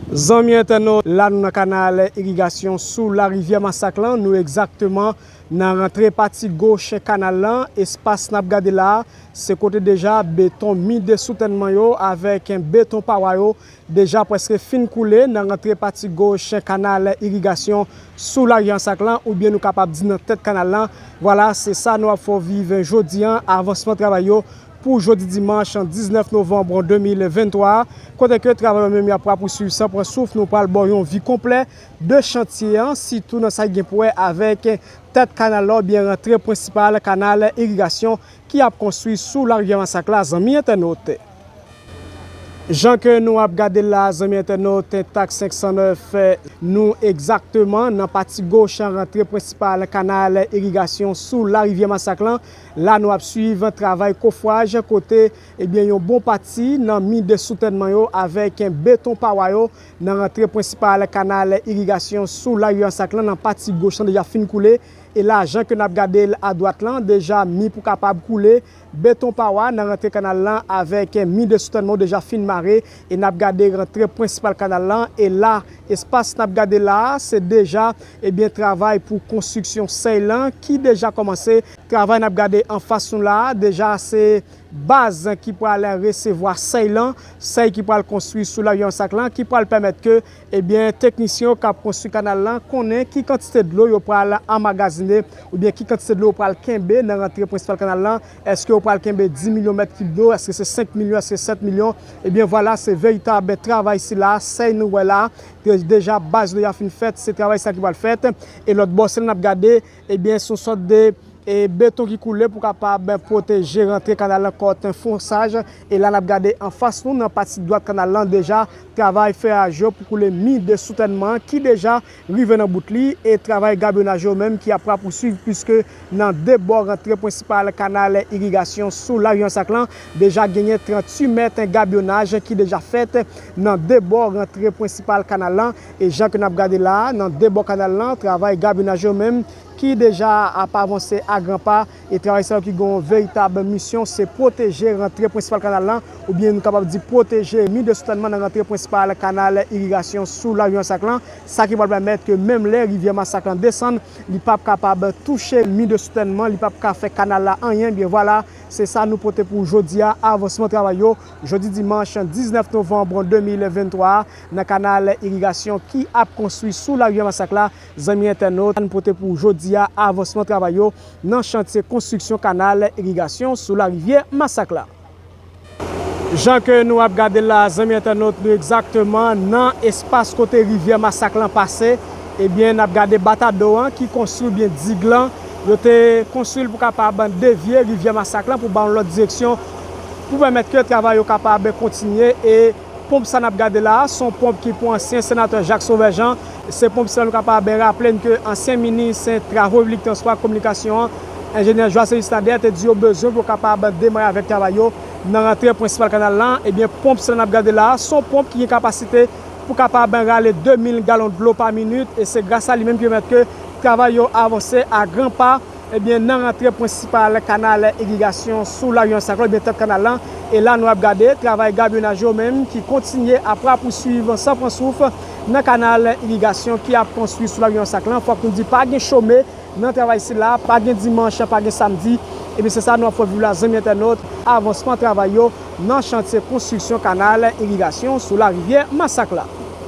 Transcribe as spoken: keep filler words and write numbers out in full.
Zanmi entènot, la nou nan kanal irigasyon sou larivyè Masak lan. Nou egzakteman nan rantre pati goch kanal lan. Espas n ap gade la a, se kote deja beton mi de soutènman yo avèk beton pawa yo deja prèske fin koule nan rantre pati goch kanal irigasyon sou larivyè Masak lan, oubyen nou kapab di nan tèt kanal lan. Vwala, se sa nou ap fè w viv jodi a, avansman travay yo pou jodi dimanch diznèf novanm de mil venntwa a, kote ke travay yo menm y ap rapousuiv san pran souf. Nou pral ba w yon vi konplè de chantye an, sitou nan sa ki gen pou wè avèk tèt kanal la oubyen rantre prensipal kanal irigasyon ki ap konstwi sou larivyè Masak la, zanmi entènot. Jan ke nou ap gade l la, zanmi entènot, Entak senk san nèf, nou egzakteman nan pati goch rantre prensipal kanal irigasyon sou larivyè Masak lan. La nou ap swiv travay kofwaj kote, ebyen, yon bon pati nan mi de soutènman yo avèk beton pawa yo nan rantre prensipal kanal irigasyon sou larivyè Masak lan, nan pati goch lan deja fin koule. E la, jan ke n ap gade l adwat lan, deja mi pou kapab koule, beton pawa nan rantre kanal lan avèk mi de soutènman yo deja fin mare. E n ap gade rantre prensipal kanal lan. E la, espas n ap gade la a, se deja, ebyen, travay pou konstriksyon sèy lan ki deja kòmanse. Travay n ap gade anfas nou la a, deja se baz ki pral resevwa sèy lan, sèy ki pral konstwi sou larivyè Masak lan, ki pral pèmèt ke, ebyen, teknisyen yo k ap konstwi kanal lan konnen ki kantite dlo yo pral anmagazine, oubyen ki kantite dlo yo pral kenbe nan rantre prensipal kanal lan. Èske yo pral kenbe dis milyon mèt kib dlo? Èske se senk milyon? Èske se sèt milyon? Ebyen, vwala, se veritab travay sila, sèy nou wè la, de-, deja baz yo deja fin fèt, se travay sa ki pral fèt. E lòt bò, se la n ap gade, ebyen, se yon sòt de e beton ki koule pou kapab pwoteje rantre kanal lan kont fonsaj. E la n ap gade anfas nou, nan pati dwat kanal lan, deja travay feyaj yo pou koule mi de soutènman ki deja rive nan bout li, e travay gabyonaj yo menm ki ap rapousuiv, piske nan de bò rantre prensipal kanal irigasyon sou larivyè Masak lan, deja genyen tranntuit mèt gabyonaj ki deja fèt nan de bò rantre prensipal kanal lan. E jan ke n ap gade la a, nan de bò kanal lan, travay gabyonaj yo menm ki deja ap avanse a gran pa, e travay sa yo ki gen yon veritab misyon, se pwoteje rantre prensipal kanal lan, oubyen nou kapab di pwoteje mi de soutènman nan rantre prensipal kanal irigasyon sou larivyè Masak lan, sa ki pral pèmèt ke menm lè rivyè Masak lan desann, li p ap kapab touche mi de soutènman, li p ap ka fè kanal la anyen. Byen vwala, se sa nou pote pou jodi a, avansman travay yo, jodi dimanch diznèf novanm de mil venntwa a, nan kanal irigasyon ki ap konstwi sou larivyè Masak la. Zanmi entènot, nou pote pou jodi a avansman travay yo nan chantye konstriksyon kanal irigasyon sou larivyè Masak la. Jan ke nou ap gade la, zanmi entènot, nou egzakteman nan espas kote rivyè Masak lan pase. Ebyen, n ap gade batado an ki konstwi, byen dig lan, yo te konstwi l pou kapab devye rivyè Masak lan pou ba yon lòt direksyon pou pèmèt ke travay yo kapab kontinye. E ponp sa n ap gade la a, se yon ponp ki pou ansyen senatè Jacques Sauveur Jean. Se ponp sa nou kapab raple n ke ansyen minis travo piblik, transpò ak kominikasyon an, enjenyè Joasséus Nader, te di yo bezwen pou yo kapab demare avèk travay yo nan rantre prensipal kanal lan. Ebyen, ponp sa n ap gade la a, se yon ponp ki gen kapasite pou kapab rale de mil galon dlo pa minit, e se gras a li menm ki pèmèt ke travay yo avanse a gran pa, ebyen, nan rantre prensipal kanal irigasyon sou larivyè Masak lan, ebyen, tèt kanal lan. E la, nou ap gade travay gabyonaj yo menm ki kontinye ap rapousuiv san pran souf nan kanal irigasyon ki ap konstwi sou larivyè Masak lan. Fòk nou di, pa gen chome nan travay sila, pa gen dimanch, pa gen samdi. Ebyen, se sa nou ap fè w viv la, zanmi entènot, avansman travay yo nan chantye konstriksyon kanal irigasyon sou larivyè Masak la.